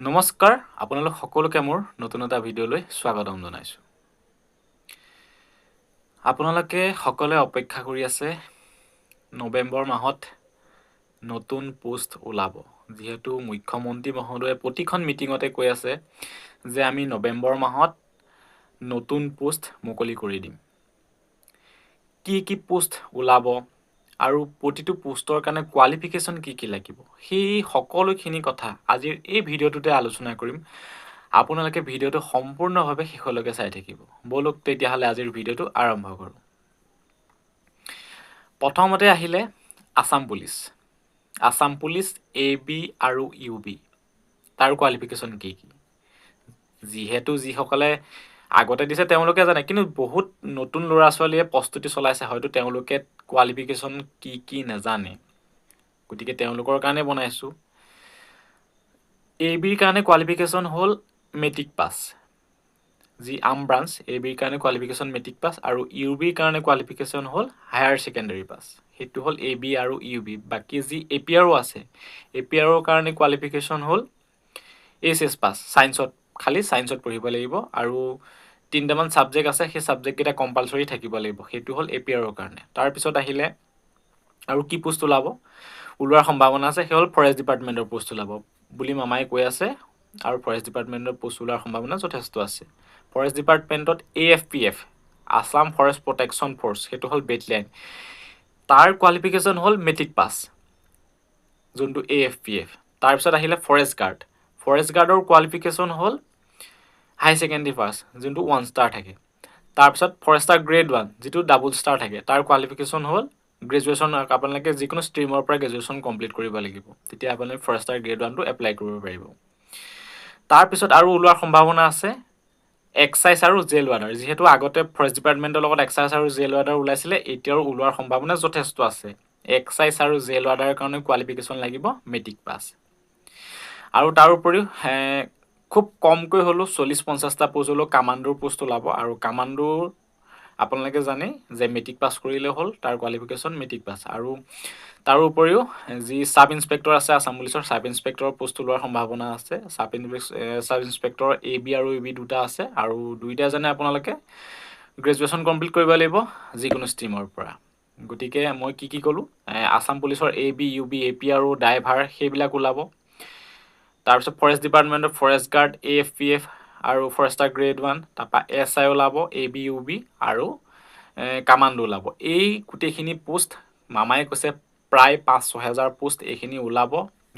নমস্কাৰ, আপোনালোক সকলোকে মোৰ নতুন এটা ভিডিঅ'লৈ স্বাগতম জনাইছোঁ। আপোনালোকে সকলোৱে অপেক্ষা কৰি আছে, নৱেম্বৰ মাহত নতুন পোষ্ট ওলাব। যিহেতু মুখ্যমন্ত্ৰী মহোদয়ে প্ৰতিখন মিটিঙতে কৈ আছে যে আমি নৱেম্বৰ মাহত নতুন পোষ্ট মুকলি কৰি দিম। কি কি পোষ্ট ওলাব আৰু প্ৰতিটো পোষ্টৰ কাৰণে কোৱালিফিকেশ্যন কি কি লাগিব, সেই সকলোখিনি কথা আজিৰ এই ভিডিঅ'টোতে আলোচনা কৰিম। আপোনালোকে ভিডিঅ'টো সম্পূৰ্ণভাৱে শেষলৈকে চাই থাকিব। ব'লক তেতিয়াহ'লে আজিৰ ভিডিঅ'টো আৰম্ভ কৰোঁ। প্ৰথমতে আহিলে Assam police. Assam police A B আৰু ইউ বি, তাৰ কোৱালিফিকেশ্যন কি কি? যিহেতু যিসকলে আগতে দিছে তেওঁলোকে জানে, কিন্তু বহুত নতুন ল'ৰা ছোৱালীয়ে প্ৰস্তুতি চলাইছে, হয়তো তেওঁলোকে কোৱালিফিকেশ্যন কি কি নাজানে। গতিকে তেওঁলোকৰ কাৰণে বনাইছোঁ। এ বিৰ কাৰণে কোৱালিফিকেশ্যন হ'ল মেট্ৰিক পাছ, যি আৰ্ম ব্ৰাঞ্চ, এ বিৰ কাৰণে কোৱালিফিকেশ্যন মেট্ৰিক পাছ আৰু ইউ বিৰ কাৰণে কোৱালিফিকেশ্যন হ'ল হায়াৰ ছেকেণ্ডেৰী পাছ। সেইটো হ'ল এ বি আৰু ইউ বি। বাকী যি এ পি আৰ অ' আছে, এ পি আৰ অ'ৰ কাৰণে কোৱালিফিকেশ্যন হ'ল এইচ এছ পাছ, ছায়েন্সত, খালী ছায়েন্সত পঢ়িব লাগিব আৰু তিনিটামান ছাবজেক্ট আছে, সেই ছাবজেক্টকেইটা কম্পালচৰি থাকিব লাগিব। সেইটো হ'ল এ পি আৰ অ'ৰ কাৰণে। তাৰপিছত আহিলে আৰু কি পোষ্ট ওলাব, ওলোৱাৰ সম্ভাৱনা আছে, সেই হ'ল ফৰেষ্ট ডিপাৰ্টমেণ্টৰ পোষ্ট ওলাব বুলি মামাই কৈ আছে আৰু ফৰেষ্ট ডিপাৰ্টমেণ্টৰ পোষ্ট ওলোৱাৰ সম্ভাৱনা যথেষ্ট আছে। ফৰেষ্ট ডিপাৰ্টমেণ্টত AFPF, Assam forest protection force, সেইটো হ'ল বেটেলিয়ন, তাৰ কোৱালিফিকেশ্যন হ'ল মেট্ৰিক পাছ, যোনটো এ এফ পি এফ। তাৰপিছত আহিলে ফৰেষ্ট গাৰ্ড। ফৰেষ্ট গাৰ্ডৰ কোৱালিফিকেশ্যন হ'ল হাই ছেকেণ্ডেৰী পাছ, যোনটো ওৱান ষ্টাৰ থাকে। তাৰপিছত ফৰেষ্টাৰ গ্ৰেড ওৱান, যিটো ডাবল ষ্টাৰ থাকে, তাৰ কোৱালিফিকেশ্যন হ'ল গ্ৰেজুৱেশ্যন। আপোনালোকে যিকোনো ষ্ট্ৰীমৰ পৰা গ্ৰেজুৱেশ্যন কমপ্লিট কৰিব লাগিব, তেতিয়া আপোনালোকে ফৰেষ্টাৰ গ্ৰেড ওৱানটো এপ্লাই কৰিব পাৰিব। তাৰপিছত আৰু ওলোৱাৰ সম্ভাৱনা আছে এক্সাইজ আৰু জেল ৱাৰ্ডাৰ। যিহেতু আগতে ফৰেষ্ট ডিপাৰ্টমেণ্টৰ লগত এক্সাইজ আৰু জেল ৱাৰ্ডাৰ ওলাইছিলে, এতিয়াও ওলোৱাৰ সম্ভাৱনা যথেষ্ট আছে। এক্সাইজ আৰু জেল ৱাৰ্ডাৰৰ কাৰণে কোৱালিফিকেশ্যন লাগিব মেট্ৰিক পাছ। আৰু তাৰ উপৰিও খুব কমকৈ হ'লেও 40-50টা পোষ্ট হ'লেও কামাণ্ডোৰ পোষ্ট ওলাব। আৰু কামাণ্ডোৰ আপোনালোকে জানে যে মেট্ৰিক পাছ কৰিলে হ'ল, তাৰ কোৱালিফিকেশ্যন মেট্ৰিক পাছ। আৰু তাৰ উপৰিও যি চাব ইনস্পেক্টৰ আছে, আছাম পুলিচৰ চাব ইনস্পেক্টৰৰ পোষ্ট ওলোৱাৰ সম্ভাৱনা আছে। চাব ইনস্পেক্টৰ এ বি আৰু ইউ বি দুটা আছে আৰু দুইটা জানে আপোনালোকে গ্ৰেজুৱেশ্যন কমপ্লিট কৰিব লাগিব যিকোনো ষ্ট্ৰীমৰ পৰা। গতিকে মই কি কি ক'লোঁ? আছাম পুলিচৰ A B, U B, A P আৰু ড্ৰাইভাৰ, সেইবিলাক ওলাব। তাৰপিছত ফৰেষ্ট ডিপাৰ্টমেণ্টৰ forest guard, A F P F আৰু ফৰেষ্টাৰ গ্ৰেড ওৱান, তাৰপৰা এছ I ওলাব, এ বি, ইউ বি আৰু কামাণ্ডো ওলাব। এই গোটেইখিনি পোষ্ট মামাই কৈছে প্ৰায় 5-6 হেজাৰ পোষ্ট এইখিনি ওলাব।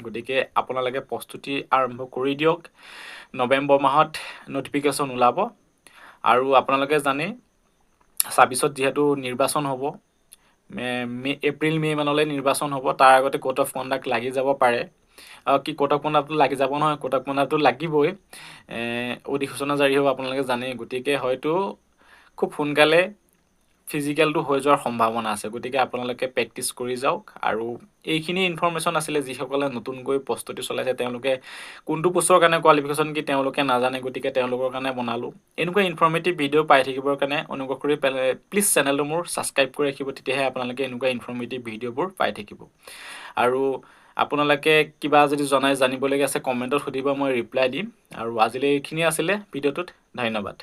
গতিকে আপোনালোকে প্ৰস্তুতি আৰম্ভ কৰি দিয়ক। নৱেম্বৰ মাহত নটিফিকেশ্যন ওলাব। আৰু আপোনালোকে জানে, 26ত যিহেতু নিৰ্বাচন হ'ব, মে' এপ্ৰিল মে' মানলৈ নিৰ্বাচন হ'ব, তাৰ আগতে ক'ড অফ কণ্ডাক্ট লাগি যাব পাৰে। কি ক'ড অফ কণ্ডাক্টটো লাগি যাব নহয়, ক'ড অফ কণ্ডাক্টটো লাগিবই, অধিসূচনা জাৰি হ'ব, আপোনালোকে জানেই। গতিকে হয়তো খুব সোনকালে ফিজিকেলটো হৈ যোৱাৰ সম্ভাৱনা আছে। গতিকে আপোনালোকে প্ৰেক্টিচ কৰি যাওক। আৰু এইখিনি ইনফৰ্মেশ্যন আছিলে। যিসকলে নতুনকৈ প্ৰস্তুতি চলাইছে, তেওঁলোকে কোনটো পোষ্টৰ কাৰণে কোৱালিফিকেশ্যন কি তেওঁলোকে নাজানে, গতিকে তেওঁলোকৰ কাৰণে বনালোঁ। এনেকুৱা ইনফৰ্মেটিভ ভিডিঅ' পাই থাকিবৰ কাৰণে অনুগ্ৰহ কৰি প্লিজ চেনেলটো মোৰ ছাবস্ক্ৰাইব কৰি ৰাখিব, তেতিয়াহে আপোনালোকে এনেকুৱা ইনফৰ্মেটিভ ভিডিঅ'বোৰ পাই থাকিব। আৰু আপোনালোকে কিবা যদি জনাই জানিবলগীয়া আছে, কমেণ্টত সুধিব, মই ৰিপ্লাই দিম। আৰু আজিলৈ এইখিনি আছিলে ভিডিঅ'টোত। ধন্যবাদ।